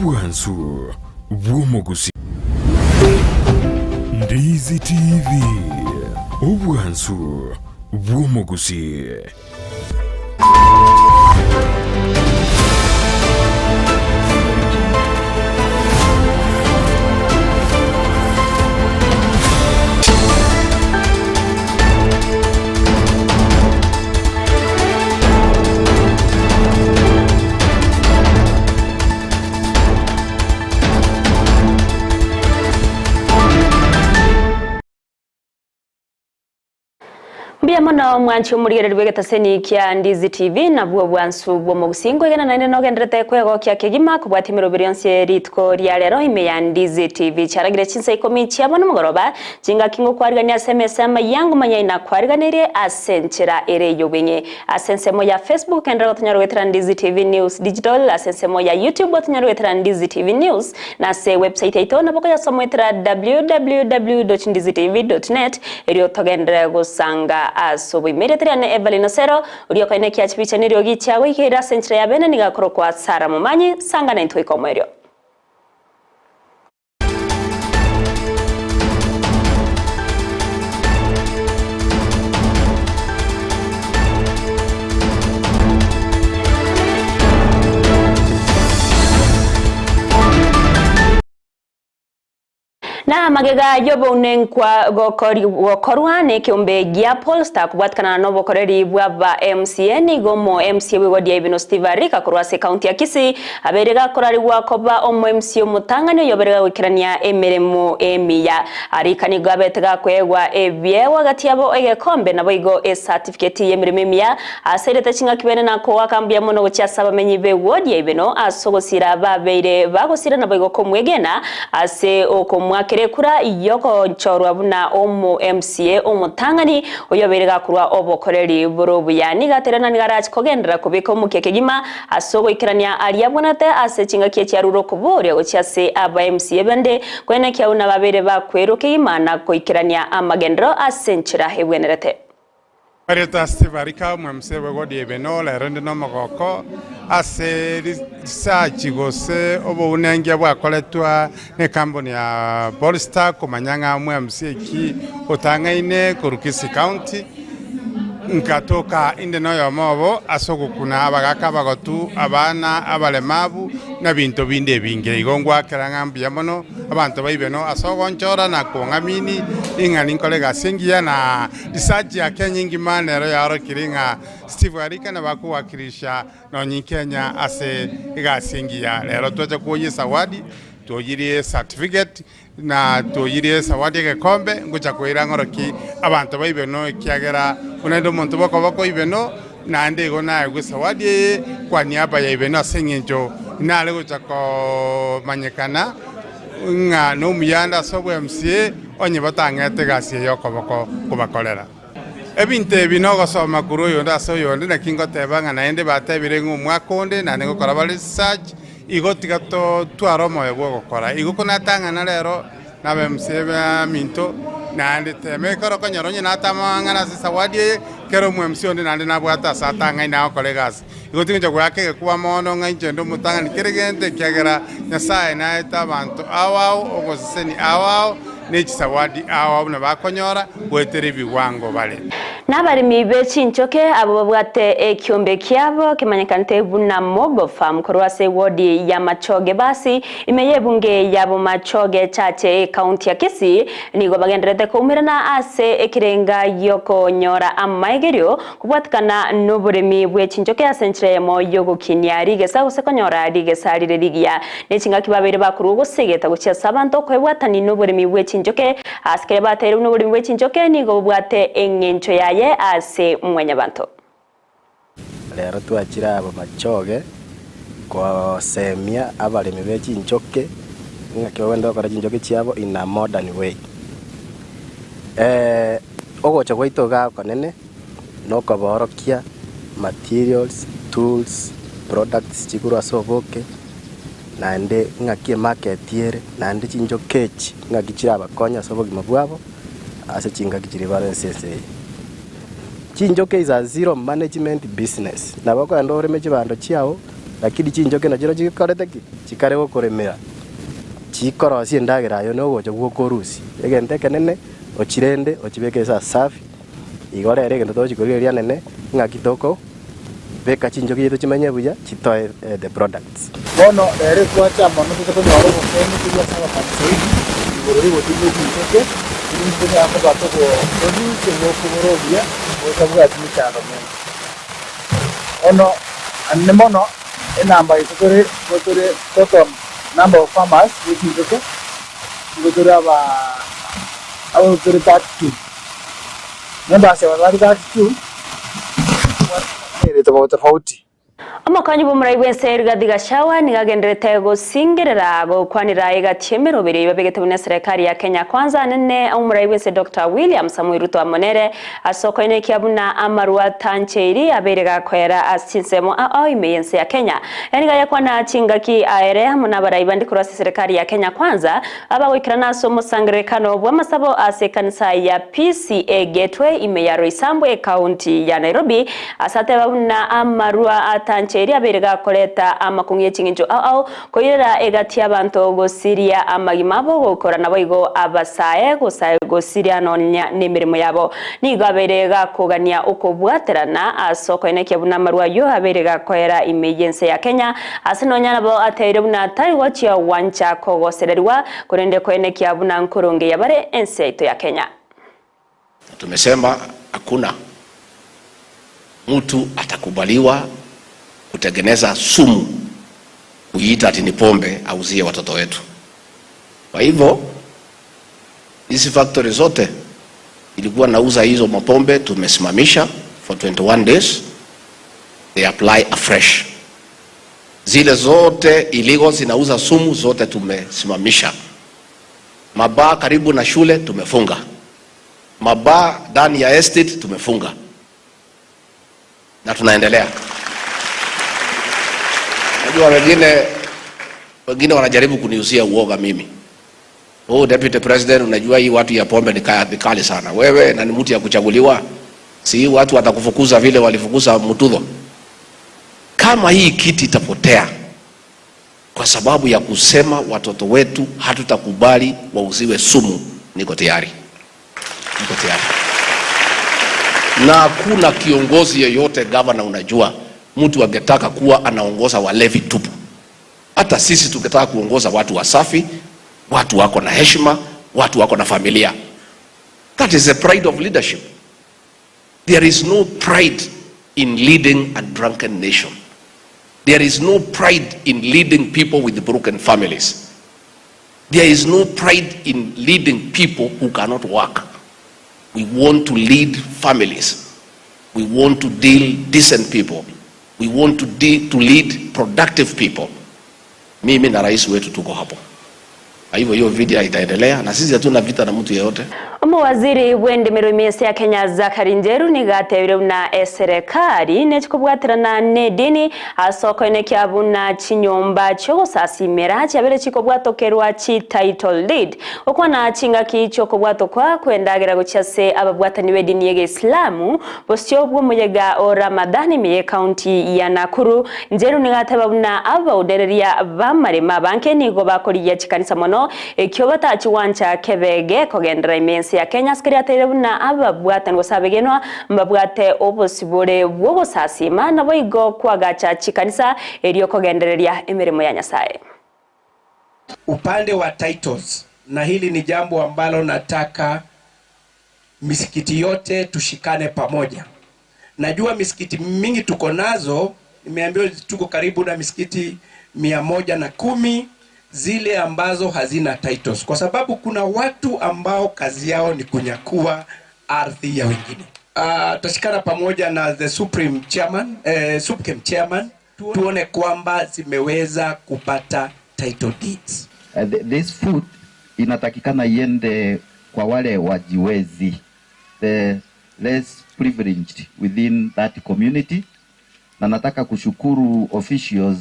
Obwansu bw'omogusii. Ndizi TV, obwansu bw'omogusii. Mbuya mono mwanchi omorigereria bw'egetaseni kia Ndizi TV nabwo obwansu bw'omogusii nkoegena naende nogenderete kwegokia kegima kobwatia emeroberi yonsi ye rituko ria rero ime ya Ndizi TV chiaragire chinsa ikomi chia bono mogoroba chingaki ngokwarigania ase emesa amaiya ngomanya inakwariganirie ase enchera ere y'obweng'e Ase ensemo ya Facebook enderera gotonyora goetera Ndizi TV News Digital, ase ensemo ya YouTube gotonyora goetera Ndizi TV News, na ase ewebsite yaito nabo okoyasoma goetera www.ndizitv.net erio togenderere gosanga ase oboime. Erieta riane Evelyn Osero, oria okoenekia chibicha neriogi chiagoikeire ase enchera ya bene nigo akorokwa Sarah Momanyi, sanga naintwe goika omoerio. Na magega y'obounenki gokorwa nekeombe gia Polestar kobwatikana nobokoreri bw'aba MCA nigo omo MCA bw'ewodi ya Ibeno Steve Arika korwa ase ekaunti ya Kisii Abeire gakorarigwa koba omoemsi omotang'ani oyobere gagoikerania emeremo emiya. Arika nigo abete gakoegwa ebiegwa gati yabo egekombe naboigo esatifiketi y'emeremo emiya asairete ching'aki bene na koaka mbuya mono gochia ase abamenyi b'ewodi ya Ibeno ase ogosira babeire bagosira naboigo komwegena ase okomoakera ekura y'ogochorwa buna omo MCA omotang'ani oyobeire gakorwa obokoreri bore obuya. Nigo aterire na nigo arache kogenderera kobeka omokia kegima Ase ogoikerania aria abwanete ase chingaki echiarure okoboria gochia ase aba MCA bande, koenekia buna babeire bakwerwa kegima na goikerania amagenderero ase enchera ebwenerete. Erieta Steve Arika, omwMCA bwe ward ya Ibeno, rero inde nomogoko ase research gose obounengia bwakoretwa necompany ya Polestar komanya ng'a omwMCA ki otang'aine korwa Kisii County. Nkatoka inde noyomo obo ase ogokuna abagaaka abagotu, abana, abaremabu, na ebinto binde ebinge. Igo ngwakera ng'a mbuya mono abanto ba Ibeno ase ogonchora na kong'amini ing'a ninkore egasi engiya, na research ya Kenya engima nero yaorokire ng'a Steve Arika nabo akowakilisha nonye Kenya ase egasi engiya. Rero twacha kwoyia esawadi, twoyirie ecertificate. Na toyirie esawadi egekombe, ngocha koira ng'oroki abanto ba Ibeno, ekiagera buna inde omonto bw'okoboko Ibeno, naende igo naegwe esawadi eye kwa niaba ya Ibeno ase engencho nare gocha komanyekana ng'a nomuya ande ase obwemca, onye batang'ete egasi eye y'okoboko kobakorera. Ebinto ebi nogosoma korwa oyonde ase oyonde, naki ngoteba ng'a naende batebire ng'a omwaka onde naende ngokora bare research, Igo tiga totware omoyo bw'ogokora. Igo konatang'ana rero nabe mse baminto, naende tema ekero okonyora onye natamang'ana ase esawadi eye, kera omwemsi onde naende nabwate ase atang'aine agokora egasi. Igo tingocha goaka egekuba mono ng'a inche nde omotang'ani kera egento ekiagera Nyasaye naete abanto ao ao ogosesenia ao ao ne chisawadi ao ao buna bakonyora goetera ebigwango bare. Nabaremi be chinchoke abwo babwate ekiombe kiabo kemanyekanete buna Mogo Farm korwa ase ewodi ya Machoge Basi ime y'ebunge ya Bomachoge Chache ekaunti ya Kisii nigo bagendererete koumerana ase ekerenga giokonyora amaegerio kobwatikana noboremi bwe chinchoke ase enchera eyemo yogokinia rigesa gose konyora rigesa rire rigiya ne chingaki babeire bakorwa ogosegeta gochia ase abanto okoebwatani noboremi bwe chinchoke Ase keria bateire buna oboremi bwe chinchoke nigo bobwate engencho yaye ase mwanyabanto. Rero twachire aba machoge gosemia abaremi be chinchoke ng'aki bagwenerete gokora chinchoke chiabo in a modern way. Ogocha gwaito igaa okonene nokobaorokia materials, tools, products chikorwa ase oboke. naende ng'aki emarket ere, naende chinchoka echi ng'aki chirabakonye ase obogima bwabo ase chingaki chiria bare ase ense eye. Chinchoka is a zero management business, nabo okogenda oreme chibando chiago, Lakini chinchoke nachio chikorete ki? Chikare gokoremera, chikorosia endagera aye nogocha gwokorusia. Egento ekenene, ochirende ochibeke ase asafi, igo rero egento togochi korigereria nene, ng'aki toko beka chinchoki chiaito chimenye buya, chitoe the products. Bono rero etwacha mono toche konyora obosemi korwa ase Abafarisaini igoro rigotumia chinchoke, erinde tonyare koba togo produce obokobora obuya botabwati mechando menge. Bono ande mono enamba yaito tore nigo tore total number of farmers be chinchoke nigo tore aba abo tore 32. Members aba bare 32 ere tofauti tofauti. Omokonyi bw'omorai bw'ense Rigathi Gachagua nigo agendererete gosingerera gokwanera egati y'emeroberi eyio babegete buna eserekari ya Kenya Kwanza nene omorai bw'ense Doctor William Samoei Ruto amo nere ase okoenekia buna amarwa tancheiri abeire gakoera ase chinsemo ao ime y'ense ya Kenya. Aya nigo ayakwana chingaki aere amo nabarai bande korwa ase eserekari ya Kenya Kwanza abagoikerana ase omosangererekano bw'amasabo ase ekanisa ya PCEA Gateway ime ya Roysambu ekaunti ya Nairobi Ase ateba buna amarwa atancheiri abeire gakoreta amakong'u ye ching'encho ao ao, koirera egati y'abanto gosiria amagima abo gokora naboigo abasae gosae gosiria nonya nemeremo yabo. Nigo abeire gakogania okobwaterana ase okoenekia buna amarwa ayio abeire gakoera ime y'ense ya Kenya, ase nonya nabo ateire buna tari gochia gwancha kogosererigwa, korende koenekia buna nkorongeya bare ense yaito ya Kenya. Na tumesema hakuna mtu atakubaliwa kutengeneza sumu kuiita ati ni pombe auzie watoto wetu. Kwa hivyo hizi factory zote ilikuwa nauza hizo mapombe tumesimamisha for 21 days, they apply afresh. Zile zote illegal zinauza sumu zote tumesimamisha. Mabaa karibu na shule tumefunga, mabaa ndani ya estate tumefunga, na tunaendelea. Najua wengine wanajaribu kuniuzia uoga mimi. Oh, Deputy President, unajua hii watu ya pombe ni kali sana. Wewe na ni mtu ya kuchaguliwa, si watu watakufukuza vile walifukuza Mututho. Kama hii kiti itapotea kwa sababu ya kusema watoto wetu hatutakubali wauziwe sumu, niko tayari, niko tayari. Na hakuna kiongozi yeyote gavana, unajua mtu angetaka kuwa anaongoza walevi tupu. Hata sisi tungetaka kuongoza watu wasafi, watu wako na heshima, watu wako na familia. That is the pride of leadership. There is no pride in leading a drunken nation. There is no pride in leading people with broken families. There is no pride in leading people who cannot work. We want to lead families. We want to deal decent people. We want to lead productive people. Mimi na rais wetu tuko hapo. Kwa hivyo hiyo video itaendelea na sisi hatuna vita na mtu yeyote. Omowaziri bw'endemero ime ya Kenya Zachary Njeru nigatebire buna eserekari nechikobwaterana nedini ase okoenekia buna chinyomba chiogosasimera chiabere chikobwatokerwa chi title deed okwana chingaki chiokobwatokwa kwendagera gochia ase ababwatani b'edini ya Islamu bosio bw'omoyega o Ramadhani ime ye county ya Nakuru. Njeru nigateba buna abaudereria bamarema banke nigo bakorigia chikanisa mono ekio batachiwancha kebege kogendera ime ense ya Kenya asikari ateire buna ababwatani gose abegenwa mbabwate obosibore bw'obosasima nabo igo kwagacha chikanisa erio kogendereria emirimo ya Nyasaye. Upande wa titles, na hili ni jambo ambalo nataka misikiti yote tushikane pamoja. Najua misikiti mingi tuko nazo, nimeambiwa tuko karibu na misikiti 110 zile ambazo hazina titles, kwa sababu kuna watu ambao kazi yao ni kunyakua ardhi ya wengine. Tutashikana pamoja na the Supreme Chairman, Supkem Chairman, tuone kwamba zimeweza kupata title deeds. This food inatakikana iende kwa wale wajiwezi, the less privileged within that community, na nataka kushukuru officials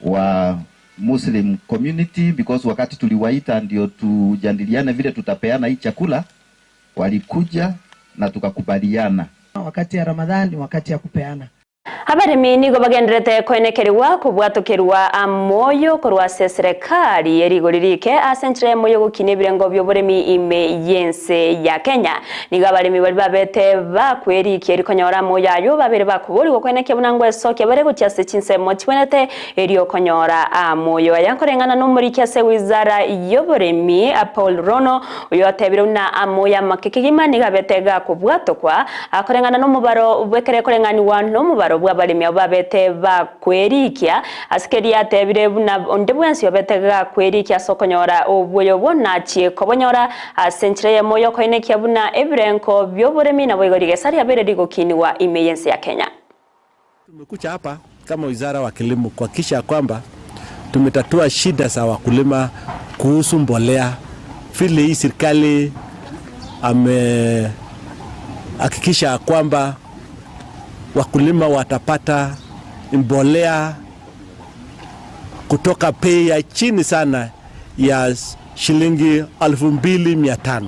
wa Muslim community because wakati tuliwaita ndio tujadiliane vile tutapeana hii chakula, walikuja na tukakubaliana. Wakati ya Ramadhani ni wakati ya kupeana. Abaremi nigo bagendererete koenekerigwa kobwatokerwa amoyo korwa ase eserekari ye rigori rike ase enchera eyemo y'ogokina ebirengo bi'oboremi ime y'ense ya Kenya. Nigo abaremi baria babete bakwerikia eri konyora amoyo ayio babere bakoborigwa koenekia buna ngwesokia bare gochia ase chinsemo chibwenerete erio konyora amoyo aya nkoreng'ana nomoriki ase wizara y'oboremi Paul Rono oyo otebire buna amoyo amake kegima nigo abete gakobwatokwa Akoreng'ana nomobaro bw'ekere koreng'anigwa nomobaro bw'abaremi abwo babete bakwerikia, ase keria atebire buna onde bwensi obete gakwerikia ase okonyora obwoyo obwo nachie kobonyora ase enchera eyemo y'okoenekia buna ebirenko bi'oboremi naboigo rigesa riabeire rigokinigwa ime y'ense ya Kenya. Tumekuja hapa kama wizara wa kilimo kuhakikisha kwamba tumetatua shida za wakulima kuhusu mbolea, vile hii serikali amehakikisha kwamba wakulima watapata mbolea kutoka bei ya chini sana ya shilingi 2500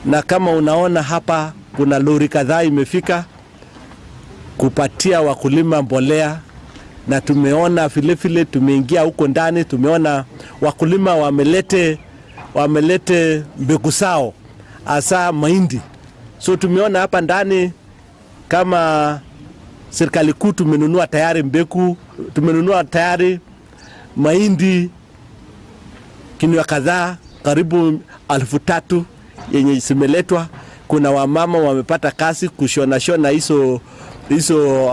na kama unaona hapa kuna lori kadhaa imefika kupatia wakulima mbolea, na tumeona vilevile, tumeingia huko ndani, tumeona wakulima wamelete mbegu zao hasa mahindi. So tumeona hapa ndani kama serikali kuu tumenunua tayari mbegu, tumenunua tayari mahindi kinywa kadhaa karibu 3000 yenye zimeletwa. Kuna wamama wamepata kazi kushona shona hizo hizo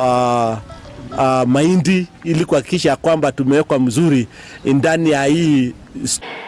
mahindi ili kuhakikisha kwamba tumewekwa mzuri ndani ya hii.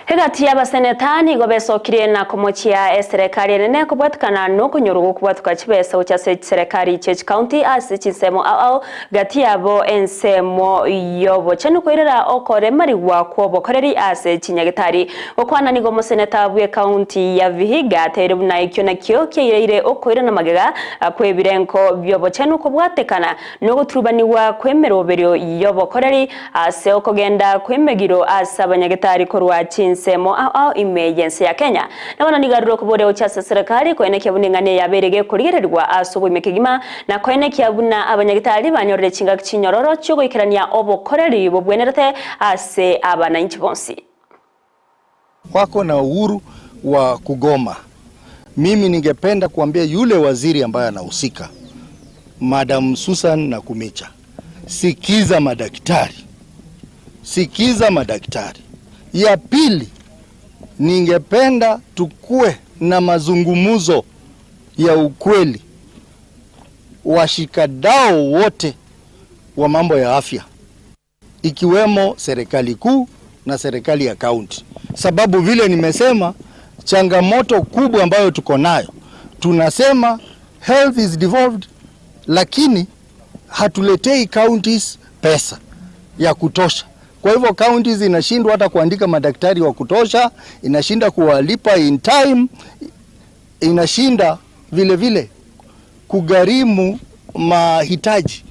Egati y'abaseneta nigo besokirie na komochia eserekari enene kobwatikana nokonyorwa gokobwatuka chibesa gochia ase chiserekari chie chikaunti ase chinsemo ao ao gati yabo ensemo y'obochenu koirera okoremarigwa kwa obokoreri ase chinyagitari. Gokwana nigo omoseneta bwe ekaunti ya Vihiga ateire buna ekio nakio kiaireire okoirana magega kw'ebirenko bi'obochenu kobwatekana nogoturubaniwa kw'emeroberio y'obokoreri ase okogenda kw'emegiro ase abanyagitari korwa chinsemo ao ao ime y'ense ya Kenya. Nabono nigo arure okoboria gochia ase serikali koenekia buna eng'ana eye yabeire gekorigererigwa ase oboime kegima na koenekia buna abanyagitari banyorire chingaki chinyororo chiogoikerania obokoreri bobwenerete ase abanainchi bonsi. Wako na uhuru wa kugoma. Mimi ningependa kuambia yule waziri ambaye anahusika, Madam Susan Nakhumicha, sikiza madaktari, sikiza madaktari. Ya pili, ningependa tukue na mazungumzo ya ukweli, washikadau wote wa mambo ya afya, ikiwemo serikali kuu na serikali ya kaunti, sababu vile nimesema, changamoto kubwa ambayo tuko nayo, tunasema health is devolved, lakini hatuletei counties pesa ya kutosha. Kwa hivyo counties inashindwa hata kuandika madaktari wa kutosha, inashinda kuwalipa in time, inashinda vile vile kugharimu mahitaji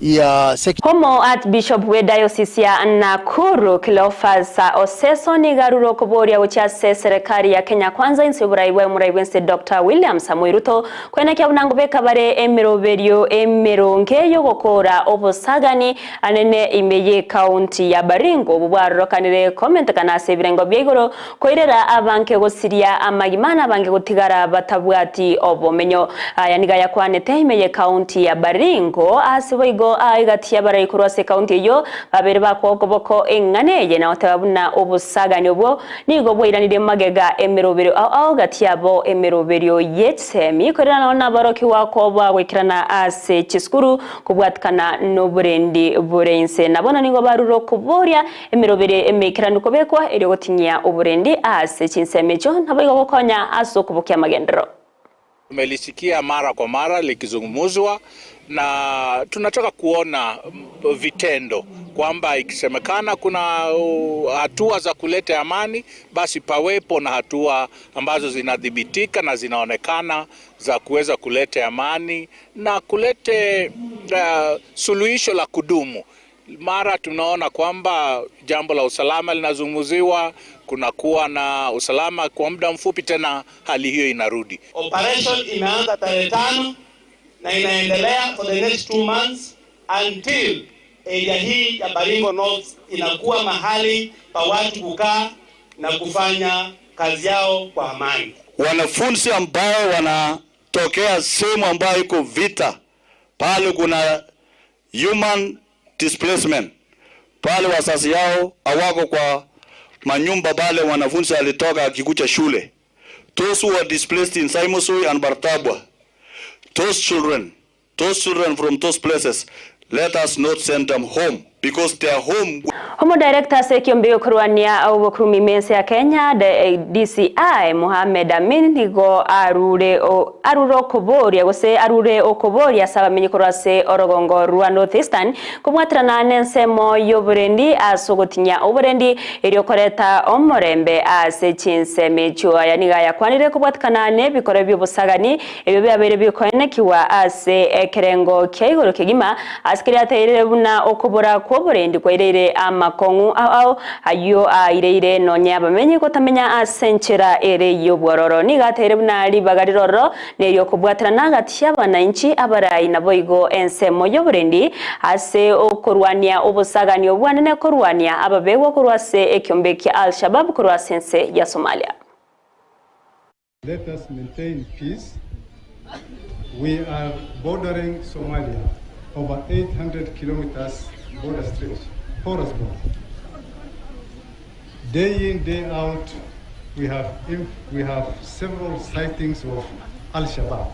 ya sekta. Homo Archbishop we diocese ya Nakuru Cleophas Oseso nigaruro koboria gochia ase serikali ya Kenya Kwanza inse oborai bwa omorai bwense Dr William Samoei Ruto koenekia buna ngobeka bare emeroberio emeronge yogokora obosagani anene ime ye county ya Baringo obo bwarorokanire komentekana ase ebirengo bia igoro koirera abanke gosiria amagima na abange gotigara batabwati obomenyo. Aya niga yakwanete ime ye county ya Baringo ase boigo aigati abarai korwa ase ekaunti eyio babere bakwokoboko eng'ana eye na oteba buna obosagani obwo nigo bwairanire magega emeroberio ao ao gati yabo emeroberio y'echisemi korera nao nabarokiwa koba goikerana ase chisukuru kobwatikana n'oborendi bore inse nabono nigo barure okoboria emerobere emeikeranu kobekwa erio gotinyia oborendi ase chinsemo echio nabo igo gokonya ase okobokia amagenderero. Tumelisikia mara kwa mara likizungumzwa na tunataka kuona vitendo kwamba ikisemekana kuna hatua za kuleta amani, basi pawepo na hatua ambazo zinadhibitika na zinaonekana za kuweza kuleta amani na kulete suluhisho la kudumu. Mara tunaona kwamba jambo la usalama linazungumziwa, kunakuwa na usalama kwa muda mfupi, tena hali hiyo inarudi. Operation imeanza tarehe 5 na inaendelea for the next 2 months until area hii ya Baringo North inakuwa mahali pa watu kukaa na kufanya kazi yao kwa amani. Wanafunzi ambao wanatokea sehemu ambayo iko vita, pale kuna human displacement, pale wazazi yao hawako kwa manyumba pale wanafunzi alitoka akikuja shule. Those who are displaced in Saimosoi and Bartabwa, those children from those places, let us not send them home because their home Homo director sekiombe kurwania obukurumi mense ya Kenya DCI Mohamed Amin nigo arure o arure okuboria gose arure okuboria saba korwa ase orogongo rwa North Eastern kumwatirana n'ensemo y'oburendi ase ogotinya oburendi erio koreta omorembe ase chinsemo echio. Aya nigo ayakwanire kobwatikana n'ebikoro by'obosagani ebyo byabere bikoenekiwa ase ekerengo kia igoro kegima ase keria ateirire buna okobora kwa oborendi kwaireire amakong'u ao ayo aireire nonya abamenyi gotamenya ase enchera ere y'obwororo. Nigo ateire buna ribaga riroro nerio kobwaterana agati y'abananchi abarai nabo igo ensemo y'oborendi ase okorwania obosagani obwanene korwania ababegwa korwa ase ekiombe kia Al-Shabab korwa ase ense ya Somalia. Let us maintain peace. We are bordering Somalia, over 800 kilometers border stretch, porous border. Day in, day out, we have several sightings of Al-Shabaab.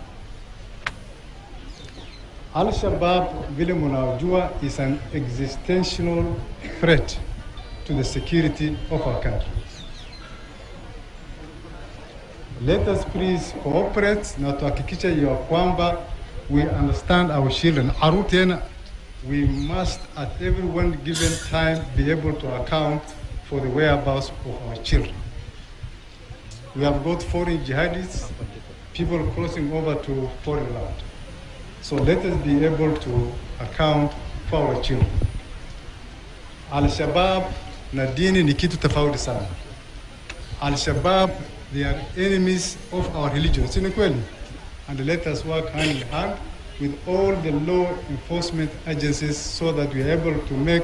Al-Shabaab, vile mnajua, is an existential threat to the security of our country. Let us please cooperate na tuhakikishe ya kwamba we understand our children. Arutena, we must at every one given time be able to account for the whereabouts of our children. We have got foreign jihadists, people crossing over to foreign land. So let us be able to account for our children. Al-Shabaab na dini ni kitu tofauti sana. Al-Shabaab, they are enemies of our religion. Si ni kweli? And let us work hand in hand with all the law enforcement agencies so that we are able to make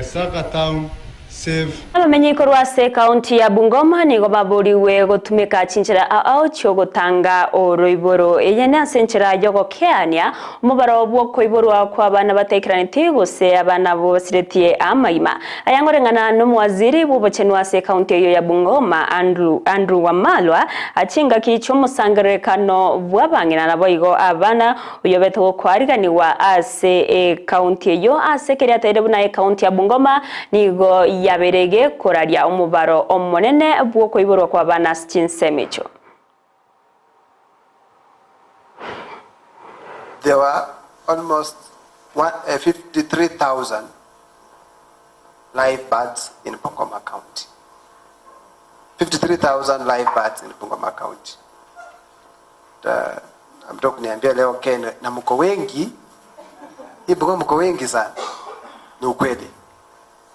Saga town safe. Abamenyi korwa ase kaunti ya Bungoma nigo baburiwe gotumika chinchera ao chiogotanga oroiboro eye ase enchera yogokeania omobaro bwokoiborwa kwa abana batekeraneti gose abana bosiretie amaima. Ayangoreng'ana n'omwaziri bw'obochenu ase kaunti eyo ya Bungoma Andrew Wamalwa achingaki chi'omosangererekano bw'abang'ina nabo igo abana oyo bete gokwariganiwa ase ekaunti eyo ase keria ateire buna ekaunti ya Bungoma nigo yaberege koraria omobaro omonene bw'okoiborwa kwa abana ase chinsemo echo. There were almost 53,000 live births in Bungoma County. 53,000 live births in Bungoma County. Ametoka kuniambia leo, Ken, na mko wengi, hii Bungoma mko wengi sana. Ni ukweli.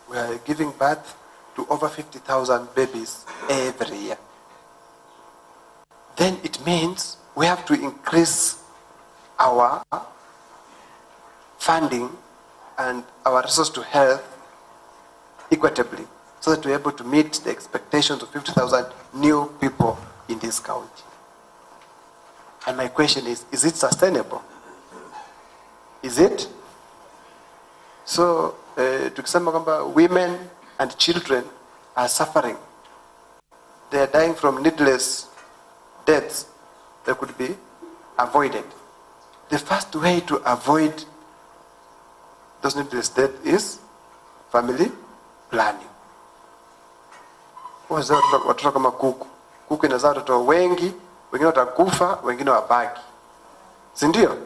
We are giving birth to over 50,000 babies every year. Then it means we have to increase our funding and our resource to health equitably so that we're able to meet the expectations of 50,000 new people in this county. And my question is it sustainable? Is it? So, tukisema kwamba women and children are suffering, they are dying from needless deaths that could be avoided. The first way to avoid those needless deaths is family planning. Wazaa watoto kama kuku. Kuku inazaa watoto wengi, wengine watakufa, wengine wabaki. Si ndio?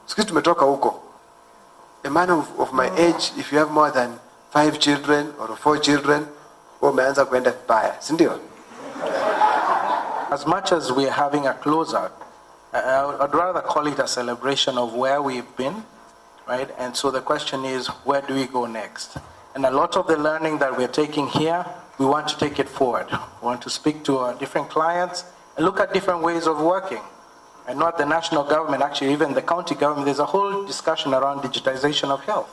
Siku hizi tumetoka huko. A man of my age, if you have more than five children or four children, wewe umeanza kuenda vibaya, si ndio? As much as we're having a closeout, I'd rather call it a celebration of where we've been, right? And so the question is, where do we go next? And a lot of the learning that we're taking here, we want to take it forward. We want to speak to our different clients and look at different ways of working. And not the national government, actually even the county government, there's a whole discussion around digitization of health.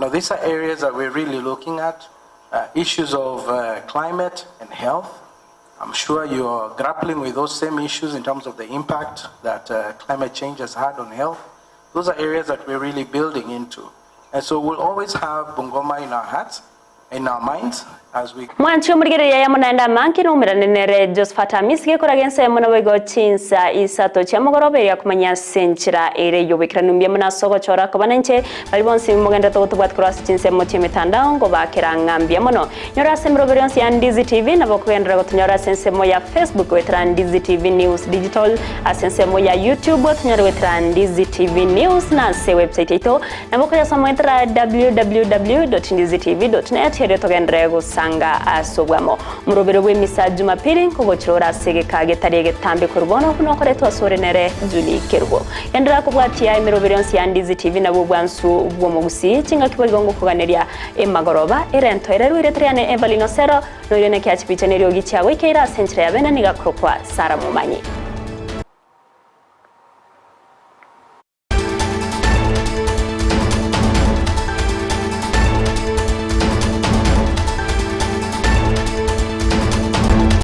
Now these are areas that we're really looking at, uh, issues of uh, climate and health. I'm sure you're grappling with those same issues in terms of the impact that uh, climate change has had on health. Those are areas that we're really building into. And so we'll always have Bungoma in our hearts, in our minds, as we Mwanche omorigereria yamo naende amange noumerane nere Josephat Amisi gekoraga ensemo naboigo chinsa isato chia mogoroba eria komanya ase enchera ere y'oboikeranu mbuya mono ase ogochora koba nainche baria bonsi mogenderete gotobwati korwa ase chinsemo chi'emetandao ngobakera ng'a mbuya mono. Nyora ase emeroberi yonsi ya Ndizi TV nabo okogenderera gotonyora ase ensemo ya Facebook goetera Ndizi TV News Digital, ase ensemo ya YouTube otonyore goetera Ndizi TV News na ase website yaito nabo okoyasoma goetera www.ndizitv.net erio togenderere gosanga ase obwamo. Omoroberi bw'emisa Jumapili nkogochira ore ase egeka getari egetambe korwa bono buna okoretwa asore nere Julie Kerubo. Genderera kobwatia emeroberi yonsi ya Ndizi TV nabwo obwansu bw'omogusii chingaki boigo ngokoganeria Emagoroba erento ererwe erieta riane Evelyn Osero, noria nekia chipicha neriogi chiagoikeire ase enchera ya bene nigo akorokwa Sarah Momanyi.